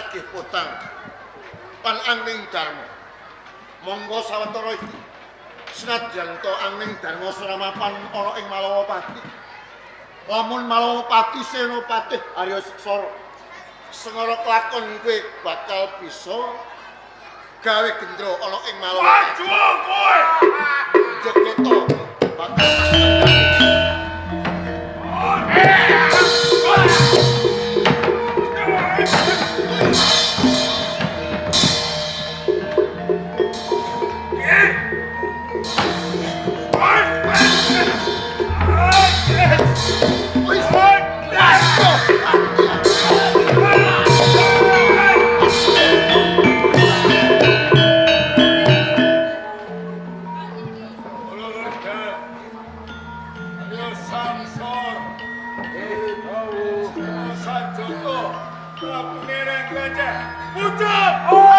nagih utang lan Angling Darma. Monggo sawetara iki senadyan to Angling Darma sramapan ana ing Malawapati. Lamun Malawapati Senopati Arya Seksara sengara kelakon kowe bakal bisa gawe gendro ana ing Malawapati. Maju kowe. Jeketo bakal Oh.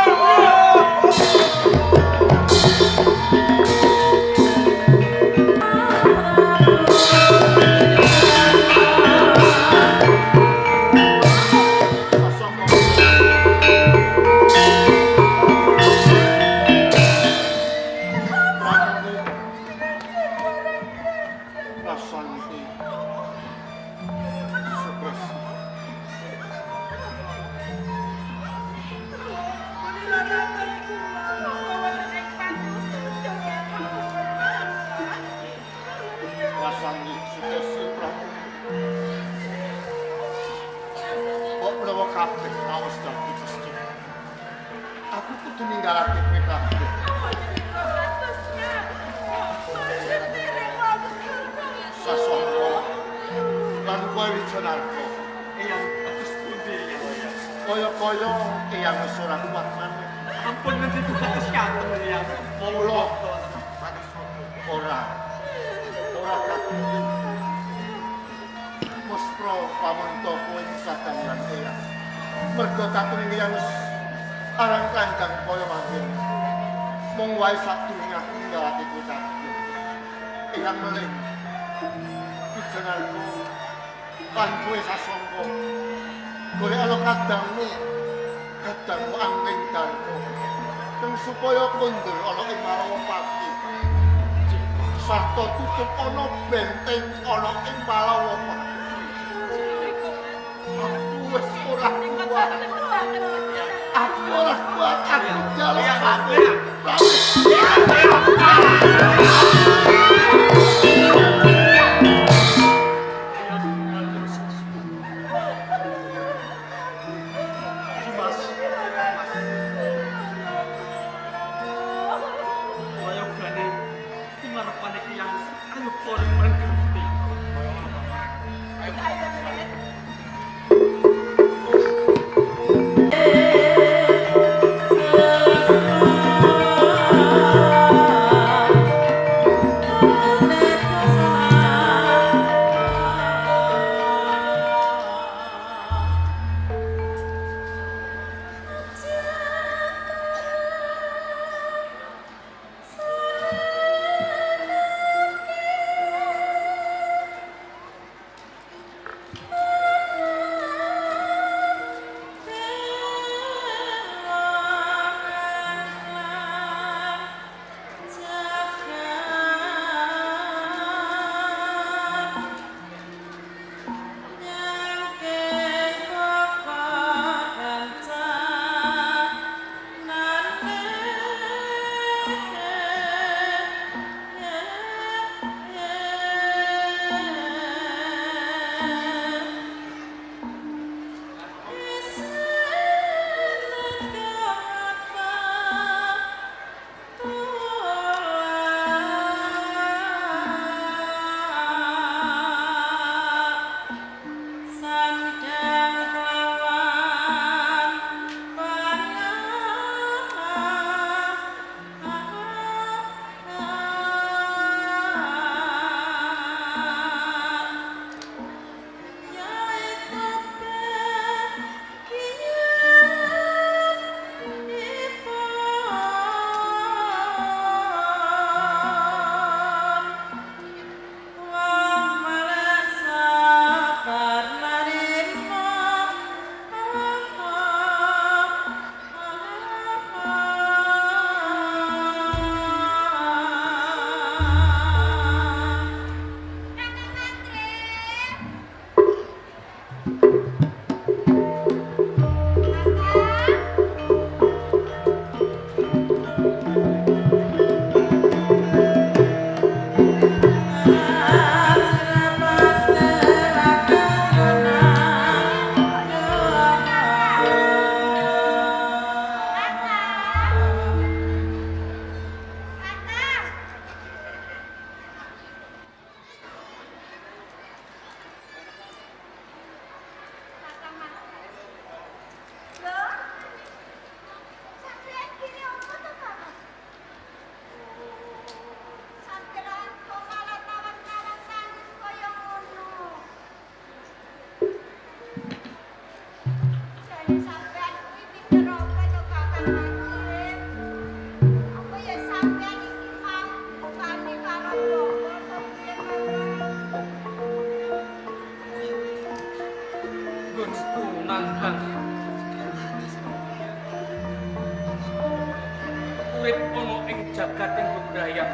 Urip ana ing jagating bebrayang.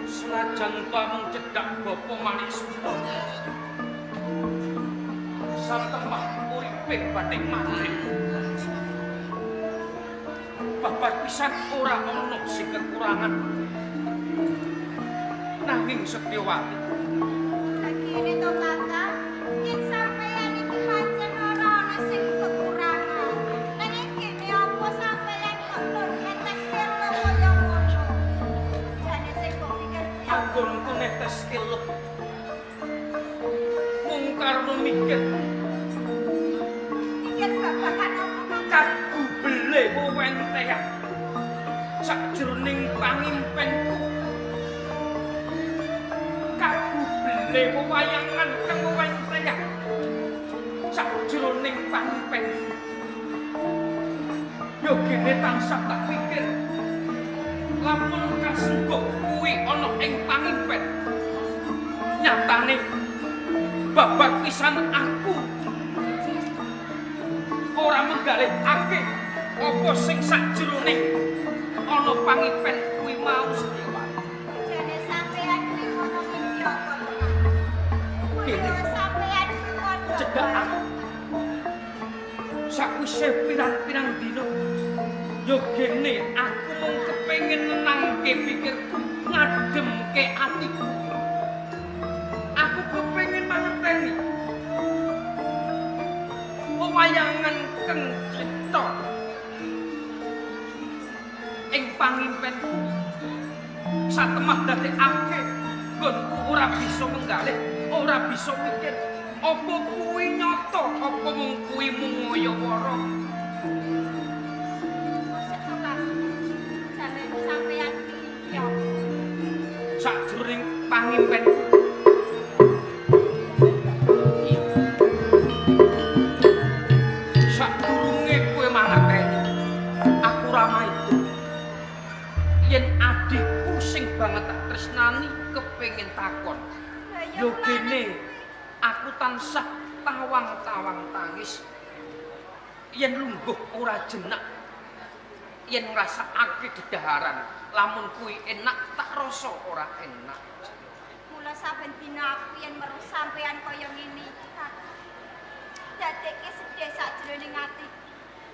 Senajan ta mung cedhak bapa Manik Suta. Satemah uripe bathing madrip. Babar pisan ora ana sing kekurangan. Nanging Setyawati, Kene to Kakang, yen sampeyan iki pancen ora ana sing kekurangan. Nanging kene apa sampeyan kok netes kelo kaya ngono? Jane sing kok pikir kuwi apa? Anggonku netes keluh. Mung karena mikir Pikir babagan apa, Kakang? Kagubele wewentehan sakjroning pangimpenku. Kagubele wewayangan kang wewentehan sakjroning pangimpenku. Yo gene tansah tak pikir lamun kasungguh kuwi ana ing pangimpen. Nyatane babar pisan aku ora menggalihake apa sing sakjroning ana pangipen kuwi mau Setyawati. Jane sampeyan kuwi ngono mimpi apa to, Kakang? Kene. Kuwi sampeyan kuwi ngono. Cedhak aku. Sakwise pirang-pirang dina yo gene aku mung kepengin nenangke pikirku, ngademke atiku. Aku kepengin mangerteni wewayangan kang crita ing pangimpenku. Satemah dadekake nggonku ora bisa menggalih, ora bisa mikir apa kuwi nyata, apa mung kuwi mung ngayawara. Mosok to, Kakang? Jane sampeyan kuwi mimpi apa? Sakjroning pangimpenku. Iya. Sadurunge kowe mangerteni, aku ora maido. Yen adikku sing banget tak tresnani kepengin takon. Lah ya Yo mulane gene aku tansah tawang-tawang tangis. Yen lungguh ora jenak. Yen ngrasakake dedaharan, lamun kuwi enak tak rasa ora enak. Mula saben dina aku yen weruh sampeyan kaya ngene iki, Kakang. Dadekke sedih sakjroning atiku.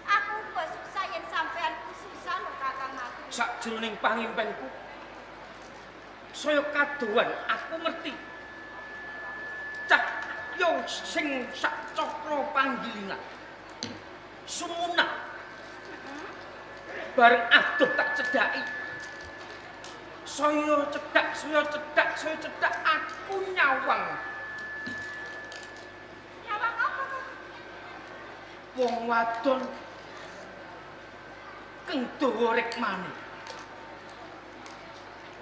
Aku uga susah yen sampeyan ku susah lho, Kakang Madri. Sakjroning pangimpenku saya kadohan aku ngerti cahya sing sak cakra panggilingan sumunah bareng adoh tak cedhaki, saya cedhak, saya cedhak, saya cedhak, aku nyawang Nyawang apa, Kakang? Wong wadon keng dawa rikmane.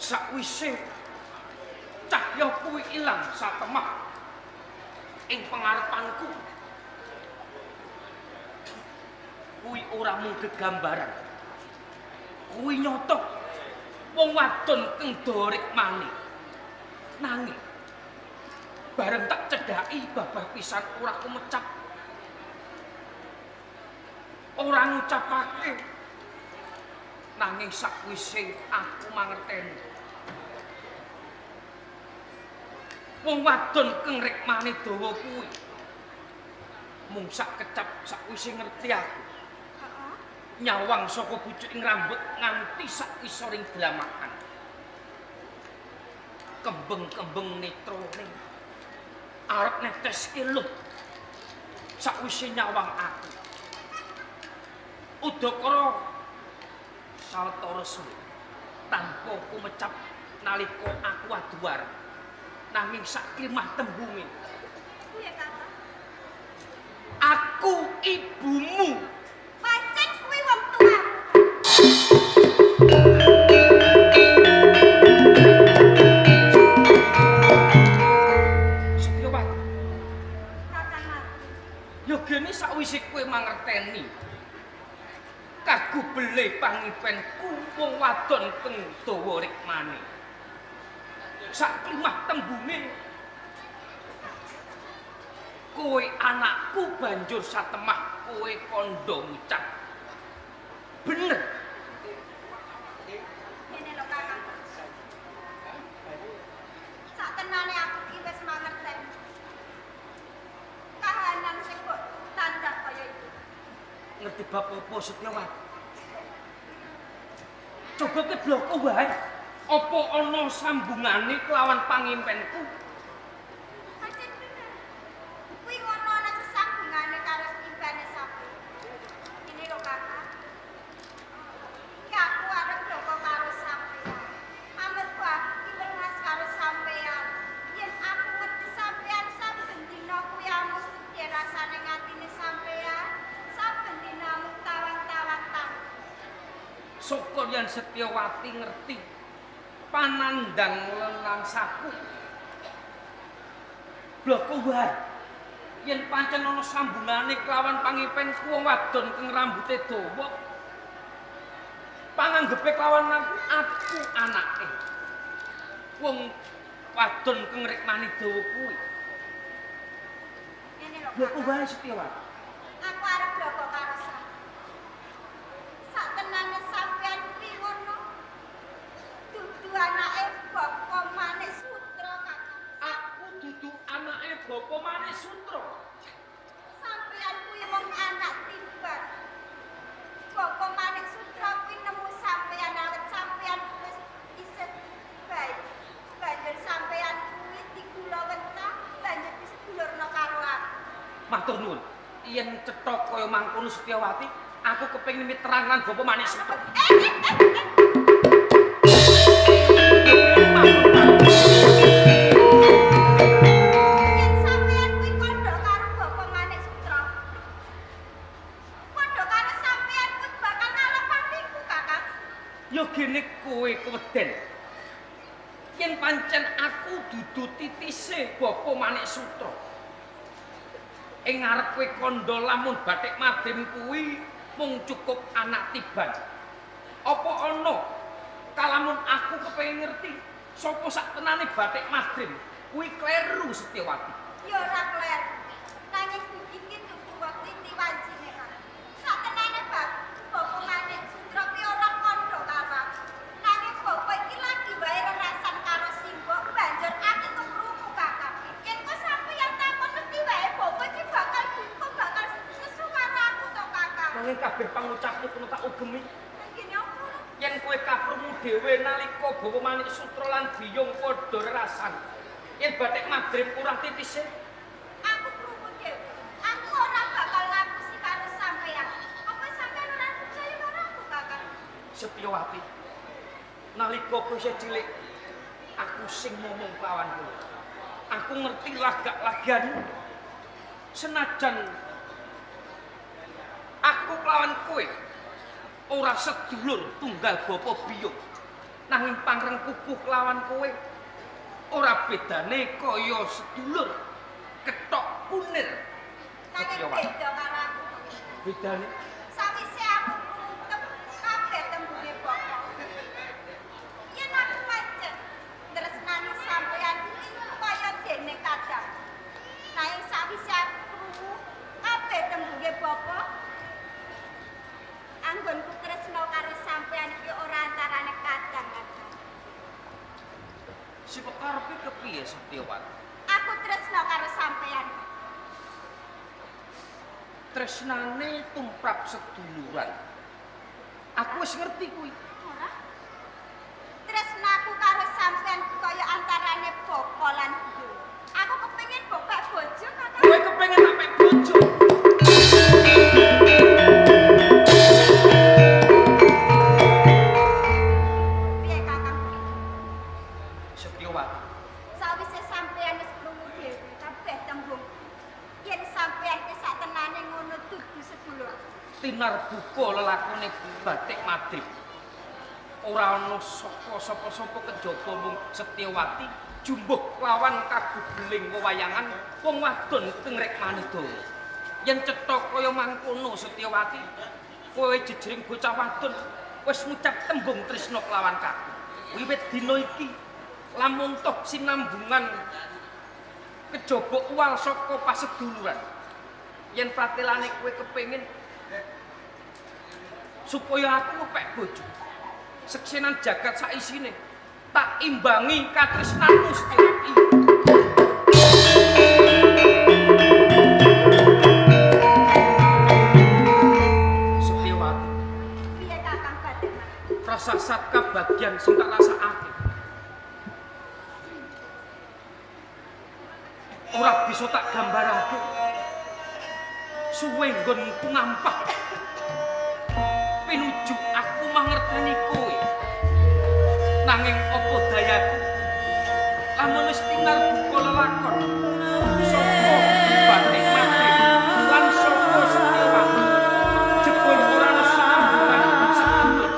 Sakwise cahya kuwi ilang satemah ing pangarepanku, kuwi ora mung gegambaran, kuwi nyata wong wadon keng dawa rikmane. Nanging bareng tak cedhaki babar pisan ora kumecap, ora ngucapake. Nanging sakwise aku mangerteni wong wadon keng rikmane dawa kuwi mung sak kecap sakwise ngerti aku. Heeh. Nyawang saka pucuking rambut nganti sak isoring dlamakan, kembeng-kembeng netrone arep neteske luh sakwise nyawang aku. Udakara sawetara suwe tanpa kumecap nalika aku aduar, nanging sak klimah tembunge, Piye, Kakang? Aku ibumu. Pancen kuwi wong tuamu. Setyawati, Kakang Madri. Ya gene sakwise kowe mangerteni kagubele pangipenku wong wadon keng dawa rikmane, sak klimah tembunge kowe anakku banjur satemah kowe kandha ngucap Bener. Ngene lho Kakang. Sak tenane aku ki wis mangerteni. Kahanan sing kok tandak kaya iki. Ngerti bab apa Setyawati? Coba ke bloko wae. Apa ana sambungane kelawan pangimpenku? Pancen bener. Kuwi ngono ana sesambungane karo impene sampeyan. Ngene lho Kakang. Ki aku arep bloko karo sampeyan. Amerga aku ki welas karo sampeyan. Yen aku ngerti sampeyan saben dina kuwi amus sedih rasane ngatine sampeyan. Saben dina amuk tawang-tawang tang. Syukur yen Setyawati ngerti panandang lelangsaku. Bloko wae. Yen pancen ana sambungane kelawan pangipenku wong wadon kang rambute dawa. Panganggepe kelawan aku, aku anake. Wong wadon kang rikmani dawa kuwi. Ngene lho Bloko Kakang. wae Setyawati. Aku arep bloko karo sampeyan. Sak tenane sampeyan kuwi ngono. Dudu anake Bapak Manik Sutra Kakang. Aku dudu anake Bapak Manik Sutra. Sampeyan kuwi mung anak tiban. Bapak Manik Sutra kuwi nemu sampeyan awet sampeyan wis isih bayi. Banjur sampeyan kuwi digulawentah, banjur disedulurna karo aku. Matur nuwun. Yen cetha kaya mangkono Setyawati, aku kepengin miterang lan Bapak Manik Sutra. Yen sampeyan kuwi kandha karo Bapak Manik Sutra. Padha karo sampeyan kuwi bakal ngalah patiku, Kakang. Ya gene kowe keweden. Yen pancen aku dudu titise Bapak Manik Sutra. Ing ngarep kowe kandha lamun Bathik Madrim kuwi mung cukup anak tiban. Apa ana kalamun aku kepengin ngerti sapa sak tenane Bathik Madrim kuwi kleru Setyawati. Ya ora kleru. Nanging iki dudu wektu wancine, Kang. Sak tenane Bapak Manik Sutra kuwi ora kandha karo aku. Nanging bapak iki lagi wae rerasan karo simbok, banjur aku kekrungu, Kakang. Yen kok sampeyan takon mesti wae bapak iki bakal duka, bakal nesu karo aku to, Kakang. Nanging kabeh pangucapmu kono tak ugemi. Nggene apa? Yen kowe kaprungu dhewe nalika Bapak Manik Sutra lan Biyung padha rerasan. Yen Bathik Madrim ora titise, Aku krungu dhewe. Aku ora bakal ngapusi karo sampeyan. Apa sampeyan ora percaya karo aku, Kakang? Setyawati. Nalika kowe isih cilik, aku sing ngomong kelawan kowe. Aku ngerti lagak-lagianmu. Senajan aku kelawan kowe ora sedulur tunggal bapa biyung. Nanging pangrengkuku kelawan kowe ora bedane kaya sedulur kethok kunir. Nanging Setyawati. beda karo aku. Bedane Sawise aku krungu kabeh tembunge bapak. Yen aku pancen tresnani sampeyan kuwi kaya dene kadang. Nanging sawise aku krungu kabeh tembunge bapak, anggonku tresna karo sampeyan iki ora antarane kadang kadang. sing kok karepe kepiye Setyawati? Aku tresna karo sampeyan. Tresnane tumrap seduluran. Aku wis ngerti kuwi. Ora. Tresnaku karo sampeyan kaya antarane bapa lan biyung. Aku kepengin bapak bojo, Kakang. Kowe kepengin sampe bojo. Piye, Kakang? Setyawati, Sawise sampeyan wis krungu dhewe kabeh tembung. Yen sampeyan ki sak tenane ngono dudu sedulur. Tinarbuka lelakone Bathik Madrim. Ora ana saka sapa-sapa kejaba mung Setyawati jumbuh lawan kagubeling wewayangan wong wadon kang rikmane dawa. Yen cetha kaya mangkono Setyawati, kowe jejering bocah wadon wis ngucap tembung tresna kelawan kaku. Wiwit dina iki lamun toh sinambungan kejaba uwal saka paseduluran. Yen pratelane kowe kepengin Supaya aku ngepek bojo. Seksenan jagat saisine tak imbangi katresnanmu Setyawati. Setyawati. Piye Kakang Bathik? Rasa sat kabagyan sing tak rasakake. Ora bisa tak gambarake. Suwe nggonku ngampah. Pinuju aku mangerteni kowe. Nanging apa dayaku? Lamun wis tinar buka lelakon, sapa Bathik Madrim lan sapa Setyawati? Jebul ora ana sambungan sedulur.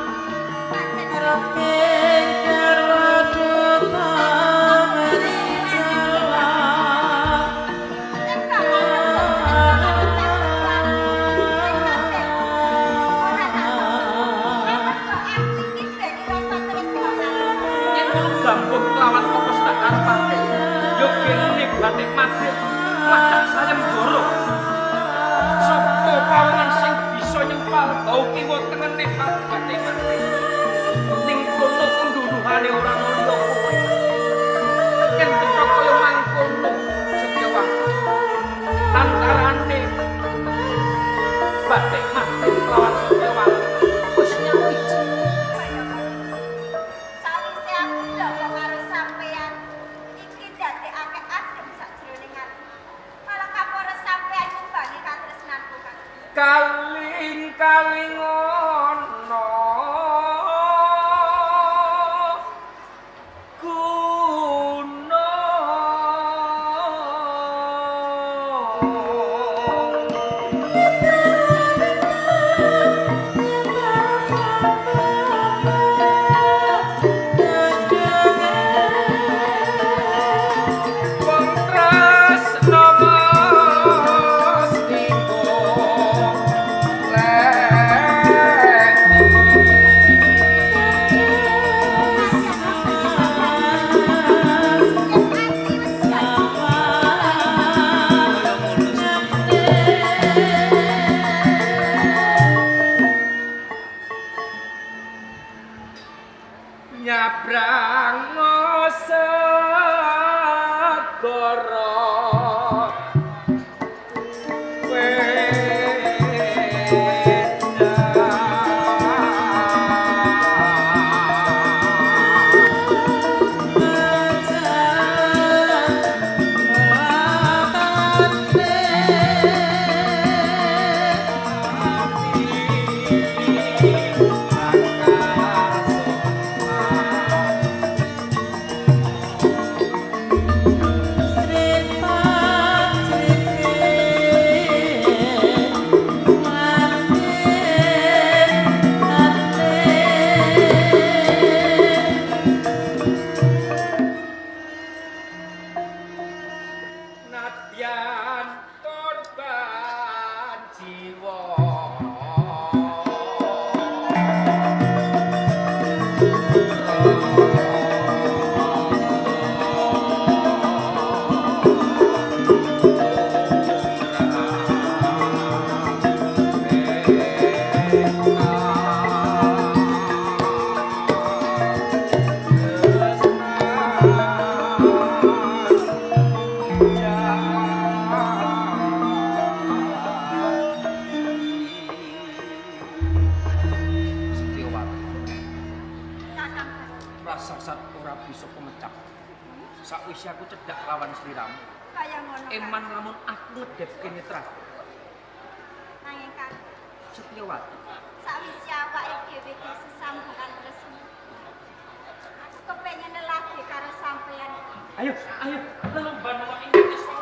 Yen ngono gambung kelawan apa tak karepake? Ya genune Bathik Madrim macak sayembara. Sapa pawongan sing bisa nyempal bau kiwa tengene Bathik Madrim? Ning kono kunduduhane ora ana liya kowe. Yen cetha kaya mangkono Setyawati. Antarane Bathik Madrim lawan Setyawati wis nyawiji. Sawise aku ndonga karo sampeyan, iki ndadekake adem sakjroning ati. Malah kapore sampeyan ngimbangi katresnanku, Kang. Kaling-kaling ana guna. Wong tresna mesti Nyabrang segara Nadyan korban jiwa. Setyawati, Kakang, prasasat ora bisa pemecah. Sakwise aku cedhak lawan sliramu, kaya ngono. Kang. Eman lamun aku ngedhepke netra. Nanging Kang, Setyawati, sawise awake dhewe iki sesambungan tresna. Aku kepengin lelaki karo sampeyan. Ayo, ayo, lelomban ana ing desa.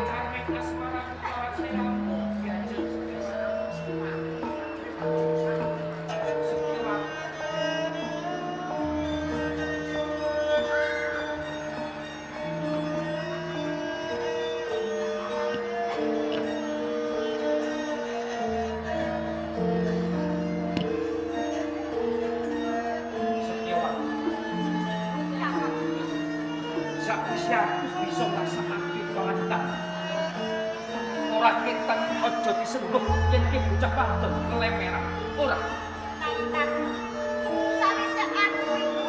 Carmeng asmara lawan sliramu diajeng Setyawati. Setyawati, Kakang, sakwise aku bisa ngrasakake pangandikan. Ora ketang aja disengguh yen ki bocah wadon kelemeran. Ora. Kakang, sawise aku iku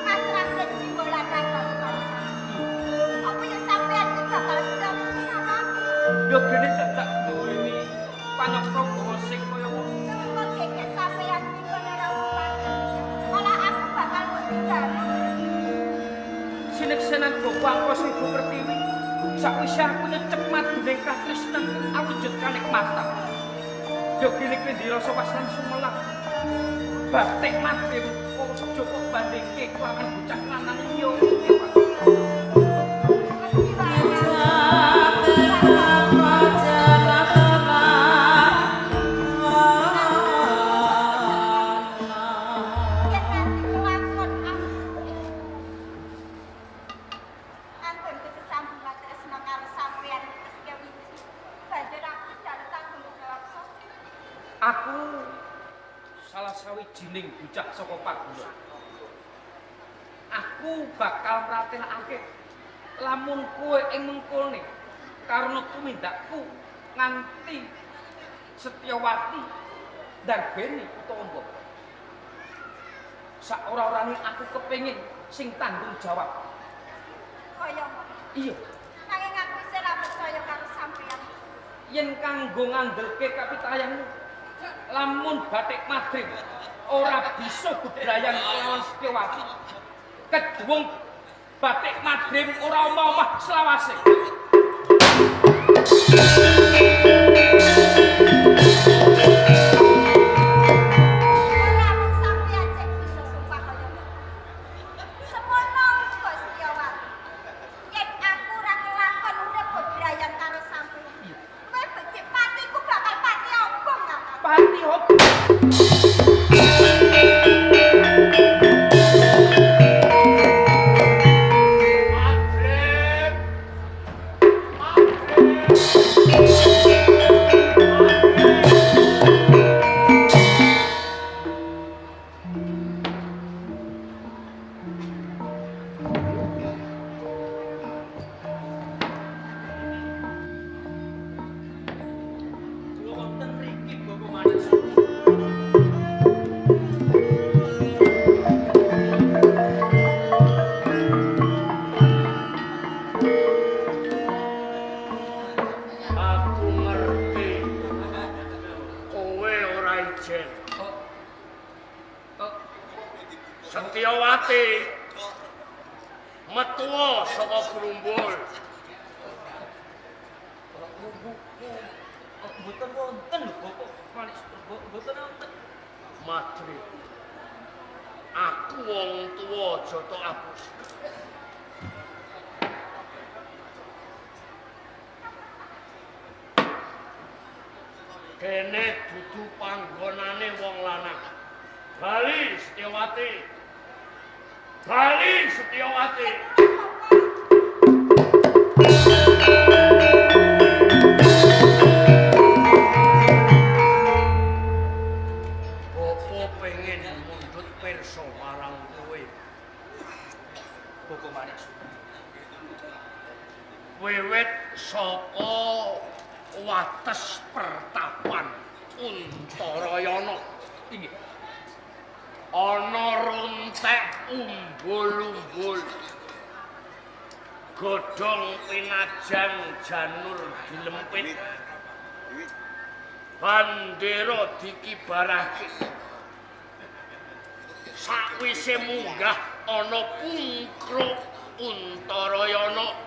pasrahke jiwa lan ragaku karo sampeyan. Apa ya sampeyan iki bakal setya karo aku? Yo gene dadak duweni panyokra sing kaya ngono. Kok geger sampeyan iki ora upah. Malah aku bakal mbok tinggal. Sineksenan Bapak Angkasa Ibu Pertiwi. Sakwise aku nyecep maduning katresnan awujud kanikmatan. Yo gene kuwi dirasa pasan sumelang. Batik madrim aja kok bandingke kelawan bocah lanang liya. Yen nganti kelakon aku. Anggonku sesambungan tresna karo sampeyan iki wiji. Banjur aku njaluk tanggung jawab saka. Aku salah sawijining bocah saka paguron. Aku bakal mratelakake lamun kowe ing mengkone karena tumindakku nganti Setyawati ndarbeni utawa mbok. Sak ora-orane aku kepengin sing tanggung jawab. Kaya ngono. Iya, Nanging aku isih ora percaya karo sampeyan. Yen kanggo ngandelke kapitayanmu lamun batik madrim ora bisa bebrayan kelawan Setyawati. Keduwung batik madrim ora omah-omah selawase. Ora mung sampeyan sing bisa sumpah kaya ngono. Semono uga Setyawati. Yen aku ora kelakon urip bebrayan karo sampeyan. Kowe becik patiku bakal pati obong, Kakang. Pati obong. Madrim. Madrim. Kula wonten mriki Bapak Manik. Aku ngerti. Kowe ora ijen. Oh. Oh, Setyawati metuwa saka grumbul. Mboten wonten lho Bapak Manik, mboten wonten. Madri. Aku wong tuwa aja tok apus. Kene dudu panggonane wong lanang. Bali Setyawati. Bali Setyawati. Bapak pengen mundhut pirsa marang kowe. Bapak Manik. Wiwit saka wates pertapan Untarayana. Inggih. Ana rontek umbul-umbul. Godhong pinajang janur dilempit. Bandera dikibarake. Sakwise munggah ana pungkruk Untarayana.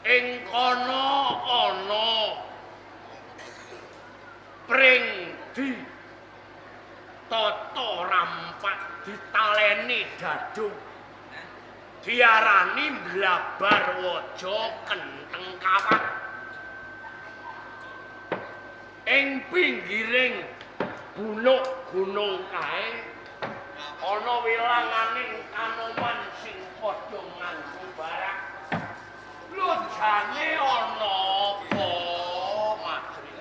Ing kono ana pring di tata rampak ditaleni dadung. Diarani blabar waja kentheng kawat. Ing pinggiring gunung gunung kae ana wilanganing kanoman sing padha nganggo barak. Lho jane ana apa, Madri?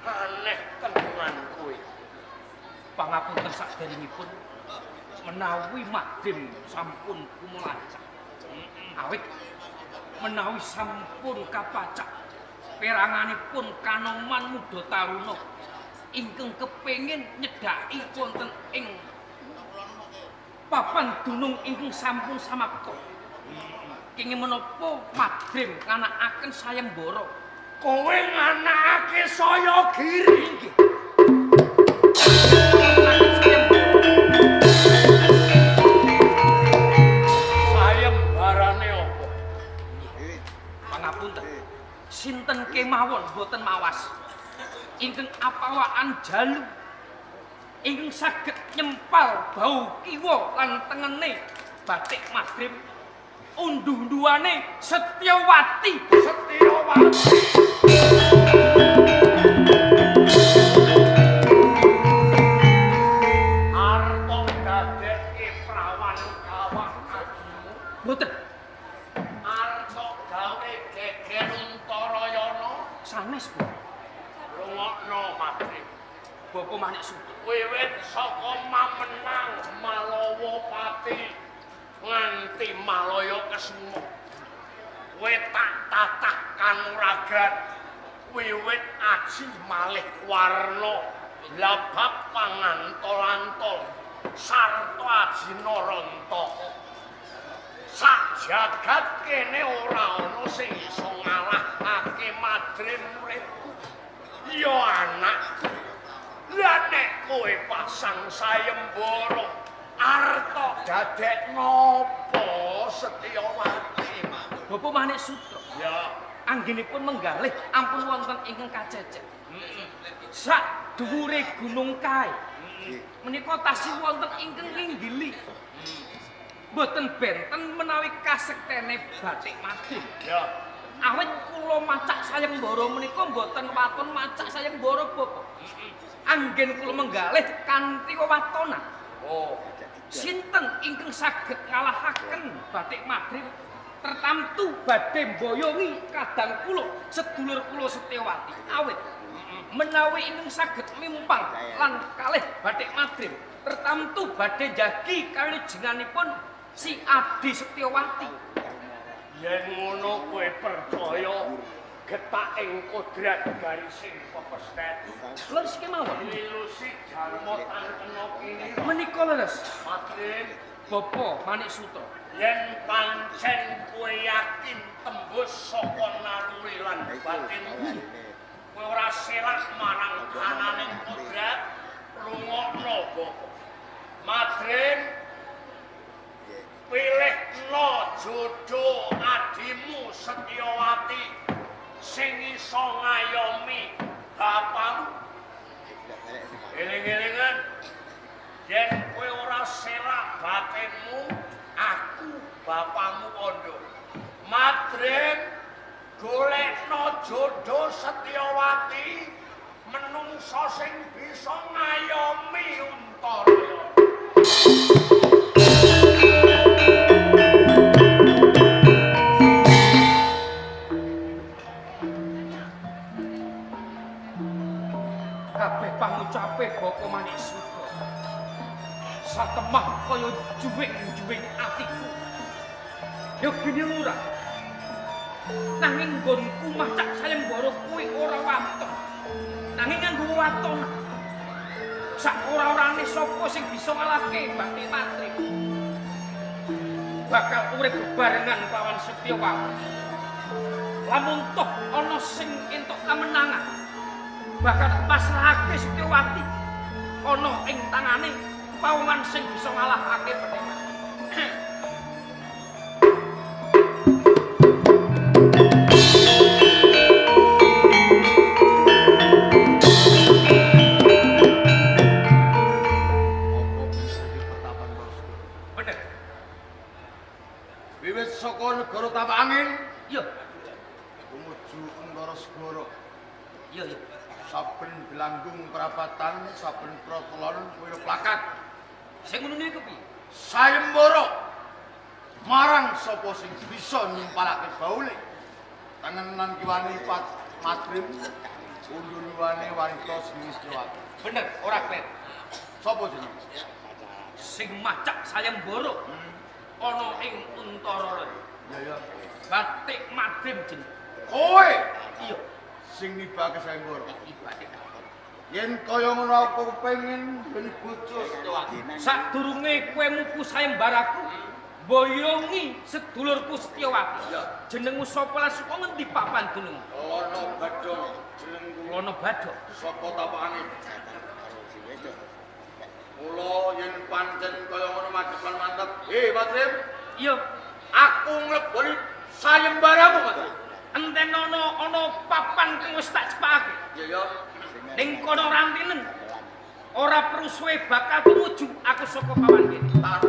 Aneh tenan kowe. Pangapunten sakderengipun menawi madrim sampun kumulancah. Awit menawi sampun kapacak peranganipun kanoman muda taruna ingkang kepengin nyedhaki wonten ing papan dunung ingkang sampun samapta. Kenging menapa Madrim nganakaken sayembara? Kowe nganakake saya giri. Inggih. Sayembarane apa? Pangapunten. Sinten kemawon boten mawas ingkang apawaan jalu ingkang saged nyempal bau kiwa lan tengene batik Madrim unduh-unduhane Setyawati. Setyawati. Arta dadekke prawan kawah ajimu. Mboten. Arta gawe geger Untarayana. Sanes, Bu. Rungokno Madrim. Bapak Manik Sutra. Wiwit saka mamenang Malawapati nganti Malaya Kesuma. Kowe tak tatah kanuragan wiwit aji malih warna labak pangantol-antol sarta aji narantaka. Sak jagat kene ora ana sing iso ngalahake Madrim muridku. Ya anakku. Lah nek kowe pasang sayembara arta dadek napa Setyawati? Bapak Manik Sutra. Ya, anggenipun menggalih ampun wonten ingkang kacecek. Sak dhuwure gunung kae. Menika tasih wonten ingkang nginggili. Mboten benten menawi kasektene batik Madrim. Ya. Awit kula macak sayembara menika mboten waton macak sayembara Bapak. Anggen kula menggalih kanthi wewatonan. Oh, sinten ingkang saged ngalahaken batik Madrim tertamtu badhe mboyongi kadang kula sedulur kula Setyawati. Awit menawi ingkang saged mimpang lan kalih batik Madrim tertamtu badhe njagi kawilujenganipun si Adi Setyawati. Yen ngono kowe percaya getak ing kodrat garising pepestet. Leres kemawon. Lilusi jalma tangkena kini. Menika leres. Madrim. Bapak Manik Sutra. Yen pancen kowe yakin tembus saka naluri lan batinmu, kowe ora selak marang ananing kodrat, rungokno Bapak. Madrim, pilihno jodoh adimu Setyawati sing iso ngayomi bapamu. Eling-elingan, yen kowe ora selak batinmu, aku bapamu kandha. Madrim, golekno jodoh Setyawati menungsa sing bisa ngayomi Untaraya. Kabeh pangucape Bapak Manik Sutra satemah kaya juwing-juwing atiku. Ya gene ora. Nanging nggonku macak sayembara kuwi ora waton. Nanging nganggo waton. Sak ora-orane sapa sing bisa ngalahke batik Madrim. Bakal urip bebarengan lawan Setyawati. Lamun toh ana sing entuk kamenangan, bakal pasrahake Setyawati ana ing tangane pawongan sing bisa ngalahake batik Madrim. Apa bisa dipertapan bosku? Bener. Wiwit saka negara Tapak Angin Iya, tumuju Untara Segara. iya, iya. Saben belanggung perapatan, saben protelon kuwi plakat. Sing ngono niku piye? Sayembara marang sapa sing bisa nyumpalake baule. Tengenan kiwane Pat Madrim, unduluane wanita sing Setyawati. Bener, ora kler. Sapa jenenge? Sing macak sayembara ana ing Buntara. Ya ya. Batik Madrim jeneng. Kowe Iya, sing nibake sayembara. iki batik. Yen kaya ngono aku kepengin duwe bojo Setyawati. Sadurunge kowe muku sayembaraku, boyongi sedulurku Setyawati. Jenengmu sapa lan saka ngendi papan dunungmu? Lono Badhong jenengku Lono Badhok. saka tapakane. Mula yen pancen kaya ngono madhepan mantep. Hei Madrim, Iya, aku ngleboni sayembaramu Madrim. entenono ana papan kang wis tak cepakake. Iya ya. Ning kono rantinen. Ora perlu suwe bakal tumuju aku saka papan kene. Tak